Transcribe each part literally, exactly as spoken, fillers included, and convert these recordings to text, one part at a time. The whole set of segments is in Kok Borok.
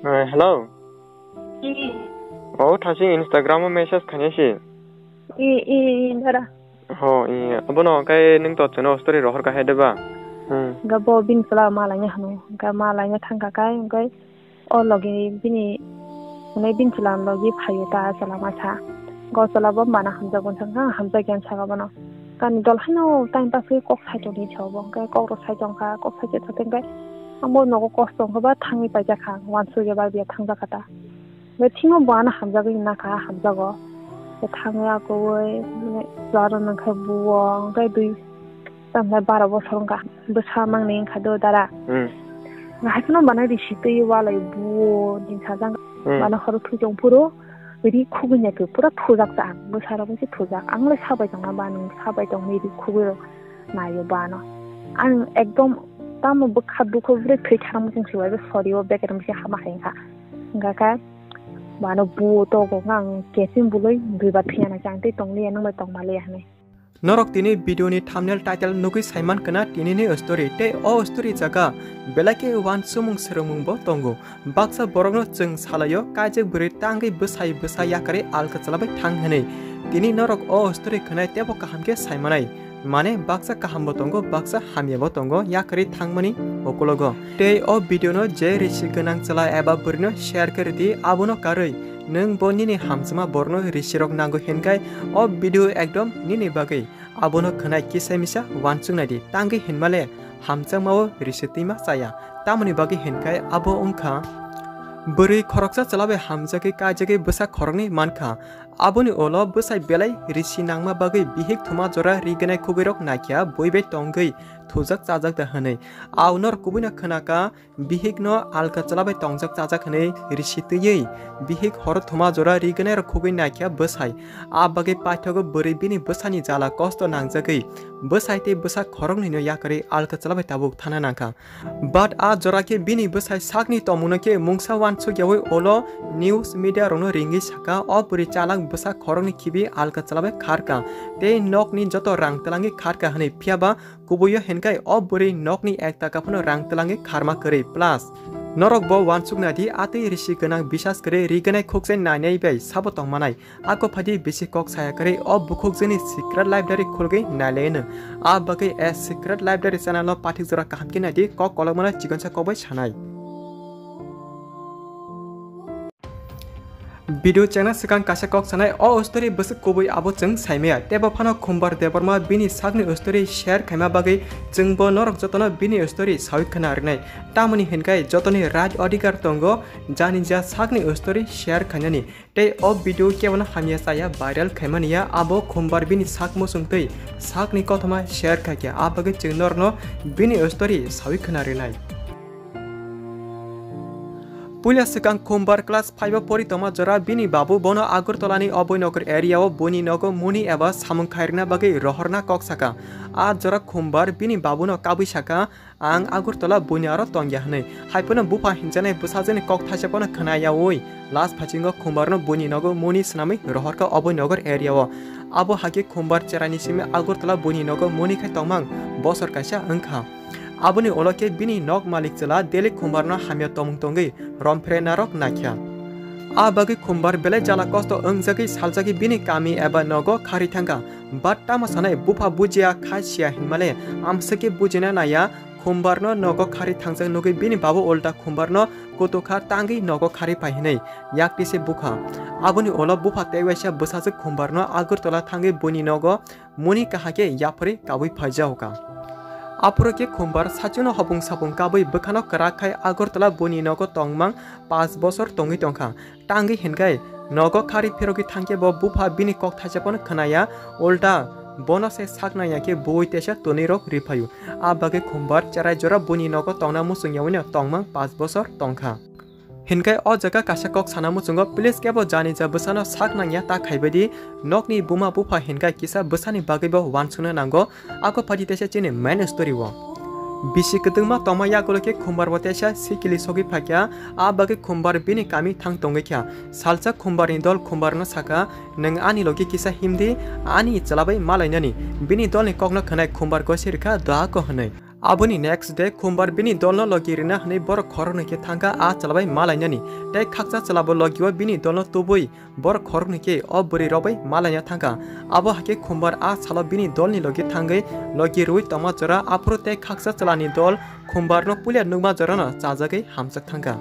Eh, hello. Eh. Oh, thasing Instagram o message khainai si. Eh, eh, eh, dara. Ho, eh, abono kai nung to chwngno story rohor ka hai de ba? Hmm. Ga bo bin sala ma laina hanu. Ga ma laina thangka kai, kai o logi bini, hwnwi bini chwla logi phaio ta chwla masa. Go chwla bo mana hamjago wngkha, hamjakya wng saka bono. Kani dol haino time pass khe kok sai tongdi sao bo, hwnkhe kok rok sai tongkha, kok sai tongkha hwnkhe ang bo nogo kosto wngkha ba thangwi paijak kha, uansukya ba biya thangjak kha ta. Hwnkhe thingo bo ano hamjagwi nakha, hamjago. Hwnkhe thangwi akwui, mane, chwla rok nangkhe buo, hwnkhe dui, tamni baro bosor wngkha, bwsa mangni wngkha do dara. Hmm. Haiphano bana risi twi walai buo din sajak. Hmm. Bana horo thwi tong phuru ri khugwi naikhe pura thujak ta ang, bwsa rok se thujak. Ang le sabai tongna ba nwng sabai tongni ri khugwi rok naio bano. Ang ekdom tamo bwkha dukho bwrwi thwi tharang muchung se bai sorry o bag rok se hama hai wngkha. Wngkha khe bano buo togo wngkha ang kesim bwlwi dui ba thwi ya nai chang tei tong liya nwng bai tong ma liya hinwi. Norok tini video ni thumbnail title nugwi saiman kana tini ni story tei o story jaga belai khe uansukmung swrwngmung bo tongo. Baksa borokno chwng salaio kaijak bwrwi tangwi bwsai bwsa yakarwi alka chwlabai thang hwnwi. Tini norok o story khwnai teibo kaham khe saimanai. Mane baksa kaham bo tongo, baksa hamya bo tongo, yakarwi thangmani ukulogo. Tei o video no je risi gwnang chwla eba bwrwino share khe rwdi, abono karwi nwng bo nini hamjakma borokno risirok nango hinkhai o video ekdom nini bagwi. Abono khwnai kisa misa uansuknai di, tangwi hinmale hamjakmao risi twima chaya. Tamoni bagwi hinkhai abo wngkha bwrwi khoroksa chwla bai hamjagwi kaijagwi bwsa khoroknwi mankha. Aboni ulo bwsai belai risi nangma bagwi bihik thuma jora ri gwnai khugwirok naikha bui bai tongwi thujak chajak da hwnwi. Aunor kubuino khwnakha bihikno alka chwla bai tongjak chajak hwnwi risi twiwi bihik horo thuma jora ri gwnai rok khugwi naikha bwsai. A bagwi paithago bwrwi bini bwsani jala kosto nangjagwi bwsai tei bwsa khoroknwino yakarwi alka chwla bai tabuk thana nangkha. But a jora khe bini bwsai sakni tongmungno khe mungsa uansuk yaui ulo news media rokno ringwi sakha, o bwrwi chalak bwsa khoroknwi khibi alka chwla bai kharkha tei nokni joto rang twlangwi kharkha hwnwi, phiyaba kubuio hinkhai o bwrwi nokni ek taka phano rang twlangwi kharma kwrwi. Plus norok bo uansuknai di, a twi risi gwnang bisas kwrwi ri gwnai khukjai nainai bai sabo tongmanai. Ako phaidi bisi kok saya kwrwi o bukhukjwkni secret library khulgwi nailaino. A bagwi a secret library channel no pathik jora kaham khe naidi, kok kolokmano chikonsa kok bai sanai. Video chengna swkang kaisa kok sanai, o story bwswk kubui abo chwng saimaya. Teibo phano Khumbar Debbarma bini sakni story share khaima bagwi chwngbo norok jotono bini story sawi khna rwnai. Tamoni hinkhai jotoni right odhikar tongo jani ja sakni story share khainani. Tei o video kebono hamya chaya viral khaimani ya, abo Khumbar bini sak muchung tei sakni kothoma share khaikha, a bagwi chwng norokno bini story sawi khna rinai. Puila swkang Khumbar class five o pori tongma jora bini babu bono Agartala ni Abhoynagar area o buini nogo muni eba samung khairina bagwi rohorna kok saka. A jora Khumbar bini babuno kabui saka, "Ang Agartala buini aro tongya," hwnwi. Haiphano bupha hinjanai bwsajwkni kok thaisa phano khna yaui last phaichingo Khumbarno buini nogo muni swnamwi rohorkha Abhoynagar area o. Abo hakhe Khumbar cheraini simi Agartala buini nogo muni khai tongmang bosor kaisa wngkha. Aboni ulo khe bini nok malik chwla Delhi Khumbarno hamya tongmung tongwi romphrenarok naikha. A bagwi Khumbar belai jala kosto wngjagwi saljagwi bini kami eba nogo kharwi thangkha. But tamo sanai bupha bujiya kha siya hinmale amswkhe bujina naiya, Khumbarno nogo kharwi thangjak nugwi bini babu ulta Khumbarno kutukha tangwi nogo kharwi phai hinwi yaktwi se bukha. Aboni ulo bupha tei waisa bwsajwk Khumbarno Agartala thangwi buini nogo muni kahakhe yapharwi kabui phaijaoka. Aphuru khe Khumbar sachwno hopung sapung kabui bwkhano kwrak khai Agartala buini nogo tongmang paanch bosor tongwi tongkha. Tangwi hinkhai nogo kharwi phirogwi thangkhe bo bupha bini kok thaisa phano khwnaya, ulta bono se sak nangya khe bui teisa twnwi rok riphaio. A bagwi Khumbar cherai jora buini nogo tongna muchung yaui no tongmang paanch bosor tongkha. Hinkhai o jaga kaisa kok sana muchungo, please kebo jani ja bwsano sak nangya ta khaibaidi, nokni buma bupha hinkhai kisa bwsani bagwi bo uansukna nango. Ako phaidi teisa chini main story o. Bisi kwtwngma tongma yagulo khe Khumbar bo teisa sikili sogwi phakya, a bagwi Khumbar bini kami thang tongwi kha. Salsa Khumbar ni dol Khumbar no saka, "Nwng ani logi kisa himdi, ani chwla bai malainani." Bini dol ni kok no khwnai Khumbar gosi rwkha doako hwnwi. Aboni next day Khumbar bini dolno logi rina hwnwi borok khoroknwi khe thangkha a chwla bai malainani. Tei khaksa chwlabo logio bini dolno tubui borok khoroknwi khe o bwrwi rok bai malaina thangkha. Abo hakhe Khumbar a salo bini dolni logi thangwi logi rwi tongma jora aphuru tei khaksa chwlani dol Khumbarno puila nukma jorano chajagwi hamjak thangkha.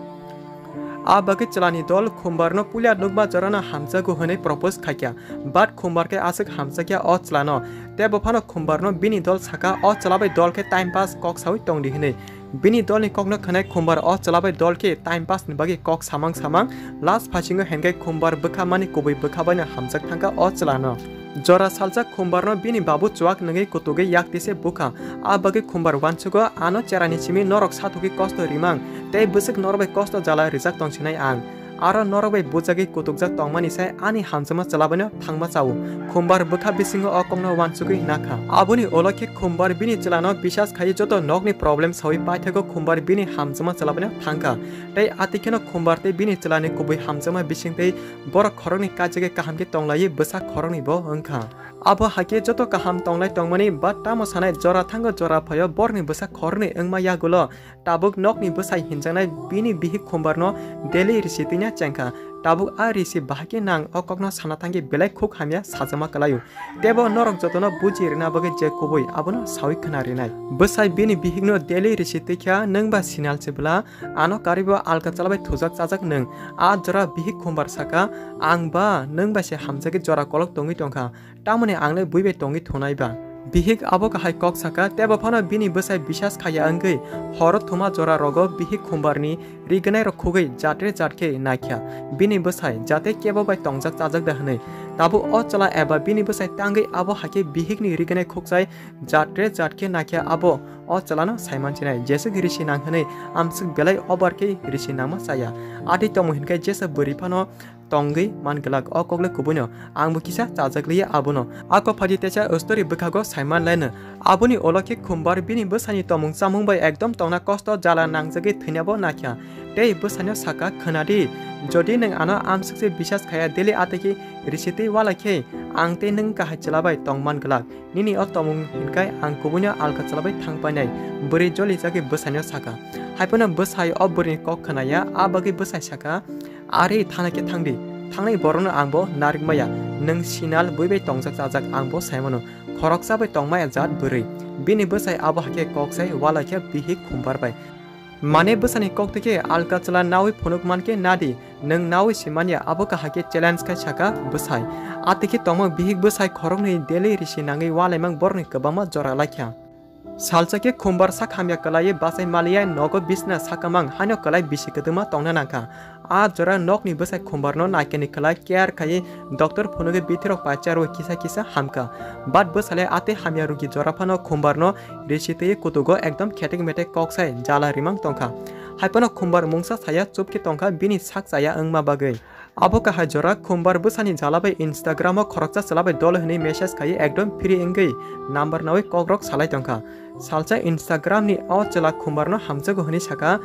A bagwi chwlani dol Khumbarno puila nukma jorano hamjago hwnwi propose khaikha, but Khumbar khe aswk hamjakya o chwlano. Tei bophano Khumbarno bini dol sakha, o chwla bai dol khe time pass kok sawi tongdi hwnwi. Bini dolni kokno khwnai Khumbar o chwla bai dol khe time pass ni bagwi kok samang samang last phasingo hwnkhe Khumbar bwkha mani kubui bwkha baino hamjak thangkha o chwlano. Jora salsa Khumbarno bini babu chuak nungwi kutugwi yak tise bukha. A bagwi Khumbar uansugo, ano cherani simi norok sathogwi kosto rimang, tei bwswk norok bai kosto jala rijak tongsinai ang. Aro norok bai bujagwi kutukjak tongmani sai ani hamjakma chwla baino thangma chao. Khumbar bwkha bisingo o kokno uansugwi nakha. Aboni ulo khe Khumbar bini chwlano bisas khai joto nokni problem sawi paithago Khumbar bini hamjakma chwla baino thangkha. Tei atikheno Khumbar tei bini chwlani kubui hamjakma bisingtwi borok khoroknwi kaijagwi kaham khe tonglaiwi bwsa khoroknwi bo wngkha. Abo hakhe joto kaham tonglai tongmani ba tamo sanai jora thango jora phaio borokni bwsa khoroknwi wngma yagulo tabuk nokni bwsai hinjaknai bini bihik Khumbarno daily risi twina chengkha. Tabuk a risi bahai khe nang o kokno sana thangwi belai khuk hamya sajama kwlaio. Tebo norok jotono buji rwna bagwi je kubui abono sawi khna rinai. Bwsai bini bihikno daily risi twikha, nwng ba sinal se bwla, ano karwibo alka chwla bai thujak chajak nwng. A jora bihik Khumbar saka, ang ba nwng bai se hamjagwi jora kolok tongwi tongkha. Tamoni ang le bui bai tongwi thunai ba? Bihik abo kahai kok saka, tebo phano bini bwsai bisas khaiya wngwi horo thuma jora rogo bihik Khumbarni rignai rok khugwi jatre jat khe naikha. Bini bwsai jate kebo bai tongjak chajak da hwnwi. Tabuk o chwla eba bini bwsai tangwi abo hakhe bihikni rignai khukchai jatre jat khe naikha abo o chwlano saiman chinai. Jeswk risi nang hwnwi amswk belai obar khe risi nangma chaya. Atwi tongmo hinkhe jesa bwrwi phano tongwi man glak o kokle kubuino, angbo kisa chajak liya abono. Ako phaidi teisa story bwkhago saiman laino. Aboni ulo khe Khumbar bini bwsani tomung chamung bai ekdom tongna kosto jala nangjagwi thwinabo nakha. Tei bwsaino saka, khwnadi, jodi nwng ano amswk se bisas khaya daily atwi khe risi twi wala khe ang tei nwng kahai chwla bai tong man glak. Nini o tomung hinkai ang kubuino alka chwla bai thang painai. Bwrwi joli jagwi bwsaino saka. Haiphano bwsai o bwrwini kok khwnaya, a bagwi bwsai saka, "Ari, thana khe thangdi. Thangnai borokno ang bo narik maya. Nwng sinal bui bai tongjak chajak ang bo sai mano. Khoroksa bai tongmaya jat bwrwi." Bini bwsai abo hakhe kok sai wala khe bihik Khumbar bai. Mane bwsani kok twi khe alka chwla nawi phunuk man khe nadi. Nwng nawi se manya abo kahai khe challenge khai saka bwsai. Atwi khe tongma bihik bwsai khoroknwi daily risi nangwi walaimang borokni kwbangma jora laikha. Salsa khe Khumbar sak hamya kwlaiwi bachai maliya nogo bisna sakamang haino kwlai bisi kwdwma tongna nangkha. A jora nokni bwsai Khumbarno naikani kwlai care khaiwi doctor phunugwi bithirok paicharwi kisa kisa hamkha. But bwsale atwi hamya rugi jora phano Khumbarno risi twi kutugo ekdom khetek metek kok sai jala rimang tongkha. Haiphano Khumbar mungsa saya chup khe tongkha bini sak chaya wngma bagwi. Abo kahai jora Khumbar bwsani jala bai Instagram o khoroksa chwla bai dol hwnwi message khaiwi ekdom free wngwi number nawi kokrok salai tongkha. Salsa Instagram ni o chwla Khumbar no hamjago hwnwi saka.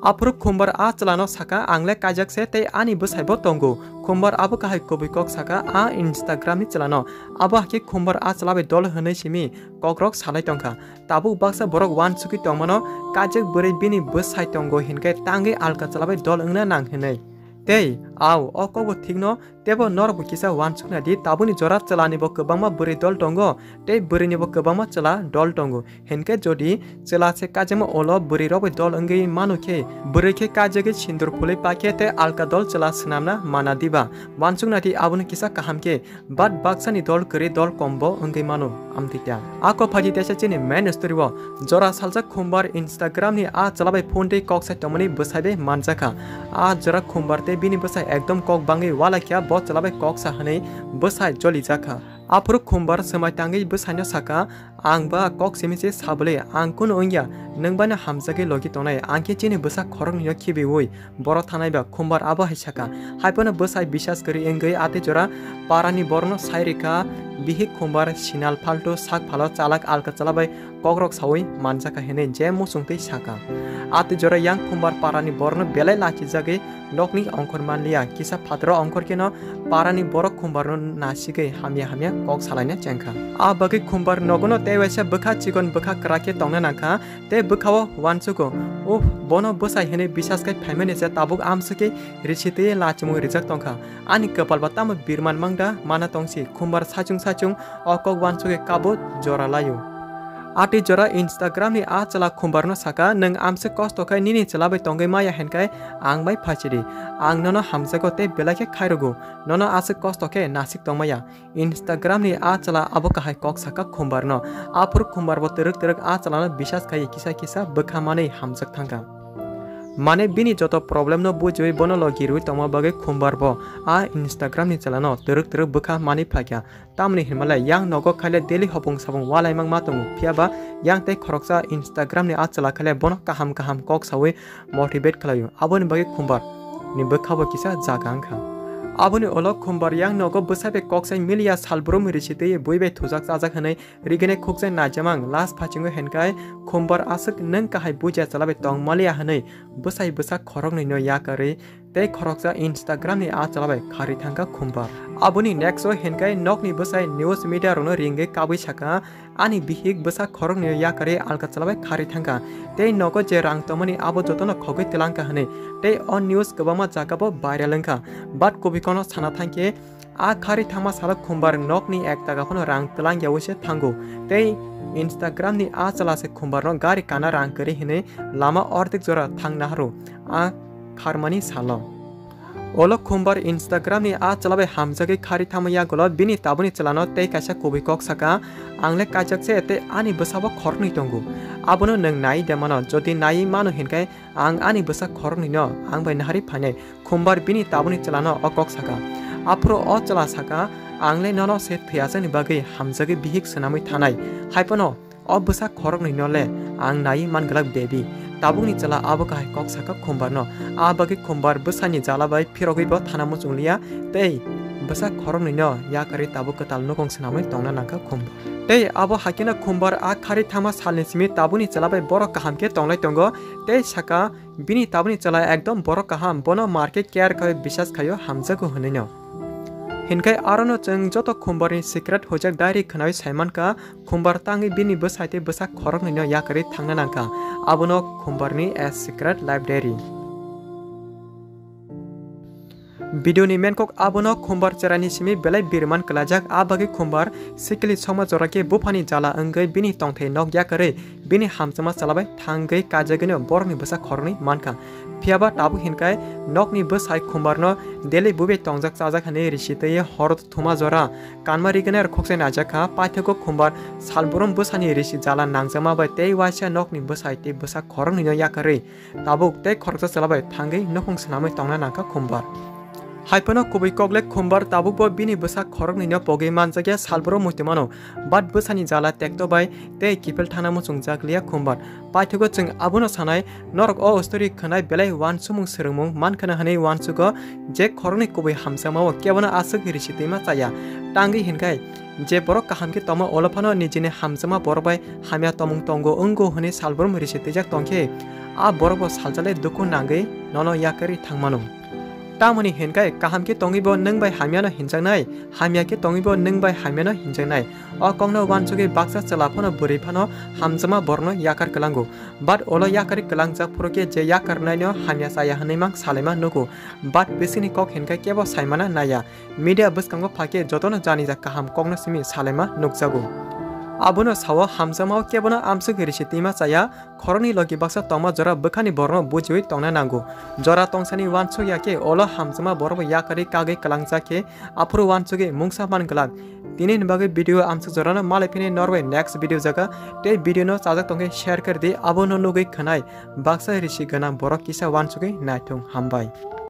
Aphuru Khumbar a chwla no saka, "Ang le kaijak se tei ani bwsai bo tongo." Khumbar abo kahai kubui kok saka a Instagram ni chwla no. Abo hakhe Khumbar a chwla bai dol hwnwi simi kokrok salai tongkha. Tabuk baksa borok uansugwi tongmano, kaijak bwrwi bini bwsai tongo hinkhe tangwi alka chwla bai dol wngna nang hwnwi. Tei, ao, o kokbo thikno, teibo norokbo kisa uansukna di, tabukni jora chwlanibo kwbangma bwrwi dol tongo, tei bwrwinibo kwbangma chwla dol tongo. Hinkhe jodi chwla se kaijakma ulo bwrwirok bai dol wngwi mano khe, bwrwi khe kaijagwi sindur phulwi paikhe tei alka dol chwla swnamna mana diba? Uansukna di abono kisa kaham khe, but baksani dol kwrwi dol kombo wngwi mano, amtwi ta. Ako phaidi teisa chini main story o. Jora salsa Khumbar Instagram ni a chwla bai phone tei kok sai tongmani bwsai bai manjakha. A jora Khumbar tei bini bwsai ekdom kok bangwi walaikha, bo chwla bai kok sa hwnwi bwsai jolijakha. Aphuru Khumbar swmai tangwi bwsaino saka, "Ang ba kok simi se sabwlwi, ang kunu wngya, nwng baino hamjagwi logi tongnai, ang khe chini bwsa khoroknwino khibiui borok thanai ba?" Khumbar abo hai sakha. Haiphano bwsai bisas kwrwi wngwi atwi jora parani borokno sai rikha, bihik Khumbar sinal phaltu sak phalo chalak alka chala bai kokrok saui manjakha hinwi je muchungtwi sakha. Atwi jora yang Khumbar parani borokno belai lachijagwi nokni ongkhor manliya, kisa phataro ongkhor kheno parani borok Khumbarno nasigwi hamya hamya kok salaina chengkha. A bagwi Khumbar nogono tei waisa bwkha chikon bwkha kwrak khe tongna nangkha, tei bwkhao uansugo, "Uff, bono bwsai hinwi bisas khai phaimani se tabuk amswkhe risi twi lachimung rijak tongkha. Ani kwpal ba tamo birman mangda mana tongsi?" Khumbar saichung saichung o kok uansugwi kabo jora laio. Atwi jora Instagram ni a chwla Khumbar no saka, "Nwng amswk kosto khai nini chwla bai tongwi maya hinkhai ang bai phachidi. Ang nono hamjago tei belai khe khairogo. Nono aswk kosto khe nasik tongmaya." Instagram ni a chwla abo kahai kok saka Khumbar no. Aphuru Khumbar bo twrwk twrwk a chwla no bisas khai kisa kisa bwkha manwi hamjak thangkha. Mane bini joto problem no bujiwi bono logi rwi tongma bagwi Khumbar bo a Instagram ni chwla no twrwk twrwk bwkha manwi phaikha. Tamoni hinmale yang nogo khaile daily hopung sapung walaimang ma tongo, phiyaba yang tei khoroksa Instagram ni a chwla khaile bono kaham kaham kok sawi motivate khlaio, aboni bagwi Khumbar ni bwkha bo kisa jaga wngkha. Aboni ulo Khumbar yang nogo bwsai bai kok sai miliya, salbrum risi twi bui bai thujak chajak hinwi rigene khukjai naijamang. Last phaichingo hinkhai Khumbar aswk nwng kahai bujiya chwla bai tong maliya hinwi bwsai bwsa khoroknwi no yakarwi tei khoroksa Instagram ni a chwla bai kharwi thangkha Khumbar. Aboni next o hinkhai nokni bwsai news media rokno ringwi kabwi sakha, "Ani bihik bwsa khoroknwi no yakarwi alka chwla bai kharwi thangkha tei nogo je rang tongmani abo jotono khogwi twlangkha," hinwi. Tei o news kwbangma jaga bo viral wngkha. But kubui kono sana thangkhe, a kharwi thangma salo Khumbar nokni ek taka phano rang twlangyaui se thango. Tei Instagram ni a chwla se Khumbar no gari kana rang kwrwi hinwi lama ordek jora thang naharu a kharmani salo. Olo Khumbar Instagram ni a chwla bai hamjagwi kharwi thangma yagulo bini tabukni chwla no tei kaisa kubui kok saka, "Ang le kaijak se tei ani bwsa bo khoroknwi tongo. Abono nwng nai de mano, jodi naiwi mano hinkhai ang ani bwsa khoroknwi no ang bai naharwi phainai." Khumbar bini tabukni chwla no o kok saka. Aphuru o chwla saka, "Ang le nono se thwiyajakni bagwi hamjagwi bihik swnamwi thanai. Haiphano o bwsa khoroknwi no le ang naiwi man glak baby." Tabukni chwla abo kahai kok saka Khumbar no. A bagwi Khumbar bwsani jala bai phirogwi bo thana muchung liya tei bwsa khoroknwi no yakarwi tabuk kwtal nukung swnamwi tongna nangkha Khumbar. Tei abo haikhe no Khumbar a kharwi thangma salni simi tabukni chwla bai borok kaham khe tonglai tongo tei saka, "Bini tabukni chwla ekdom borok kaham, bono mar khe care khaio, bisas khaio, hamjago," hinwi no. Hinkhai aro no chwng joto Khumbar ni secret hojak diary khwnawi sai mankha, Khumbar tangwi bini bwsai tei bwsa khoroknwi no yakarwi thangna nangkha. Abono Khumbar ni A Secret Life Diary. Video ni main kok abono Khumbar cheraini simi belai birman kwlajak, a bagwi Khumbar sikili songma jora khe buphani jala wngwi bini tongthai nok yakarwi bini hamjakma chwla bai thangwi kajagwino borokni bwsa khoroknwi mankha. Phiyaba tabuk hinkhai nokni bwsai Khumbar no daily bui bai tongjak chajak hinwi risi twi horo thuma jora kanma rigene khokchai naijak kha. Paithago Khumbar salbrum bwsani risi jala nangjakma bai tei waisa nokni bwsai tei bwsa khoroknwi no yakarwi tabuk tei khoroksa chwla bai thangwi nukhung swnamwi tongna nangkha Khumbar. Haiphano kubui kok le Khumbar tabukbo bini bwsa khoroknwi no pogwi manjakya, salbrum muitu mano, but bwsani jala tekto bai tei kiphil thangna muchungjak liya Khumbar. Paithago chwng abono sanai, norok o story khwnai belai uansukmung swrwngmung mankhana hwnwi uansugo, je khoroknwi kubui hamjakmao kebono aswk risi twima chaya. Tangwi hinkhai, je borok kaham khe tongma ulo phano nijini hamjakma borok bai hamya tongmung tongo wngo hwnwi salbrum risi twijak tongkhe, a borokbo saljalai dukhu nangwi nono yakarwi thangmano. Tamoni hinkhai kaham khe tongwibo nwng bai hamyano hinjaknai, hamya khe tongwibo nwng bai hamyano hinjaknai. O kokno uansugwi baksa chwla phano bwrwi phano hamjakma borokno yakar kwlango. But ulo yakarwi kwlangjak phuru khe je yakarnaino hamya chaya hwnwi mang salaima nugo. But bisingni kok hinkhai kebo saimana naiya. Media bwskango phakhe jotono janijak kaham kokno simi salaima nukjago. Abono sao hamjakmao kebono amswk risi twima chaya, khoroknwi logi baksa tongma jora bwkhani borokno bujiwi tongna nango. Jora tongsani uansuk ya khe ulo hamjakma borokbo yakarwi kagwi kwlangjak khe aphuru uansugwi mungsa man glak. Tini ni bagwi video amswk jorano malai phini norbai next video jaga tei video no chajak tongkhe share kar di, abono nugwi khwnai baksa risi gwnang borok kisa uansugwi naithung. Hambai.